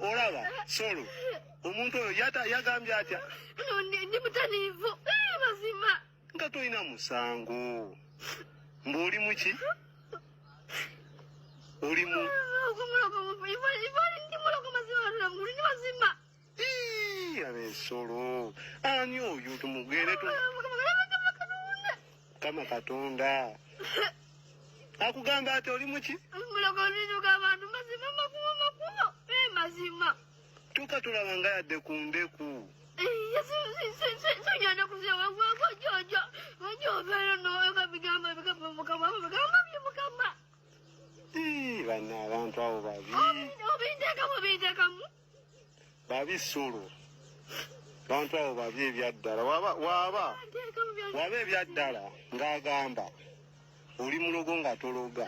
Olaba solo omuntu oyo yagambye atya? Ndi mutaniivu mazima. Nga tolina musango mbu oli muki? Oli mu ab'ensolo ani oyo tumugere kama Katonda akugamba ati oli muki? Tuka tulaba nga yadde ku ndeku. Bano abantu abo babi. Babi solo. Bantu abo babi ebyaddala. Waba waba waba ebyaddala ng'agamba oli mulogo nga tologa.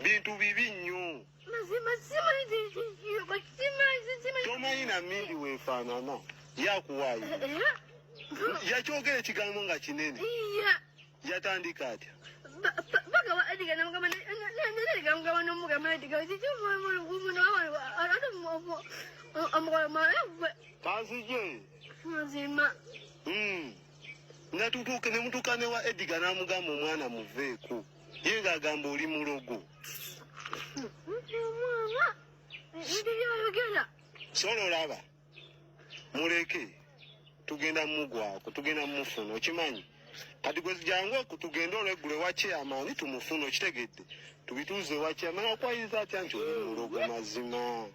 Bintu bibi nnyo. Tomanyi na mindi weefaanana yakuwaayo yakyogera ekigambo nga kinene yatandika atya? Kanzije natutuuka ne mutuuka ne wa Edgar n'amugamba omwana muveeko ye ng'agamba oli mulogo. Solo olaba muleke tugenda mugwako tugenda mufuna okimanyi kati gwe jangu oku tugende olweggulo ewa chairman tumufune okitegedde tubituuze ewa chairman akwayiriza atya nti oli mulogo mazima.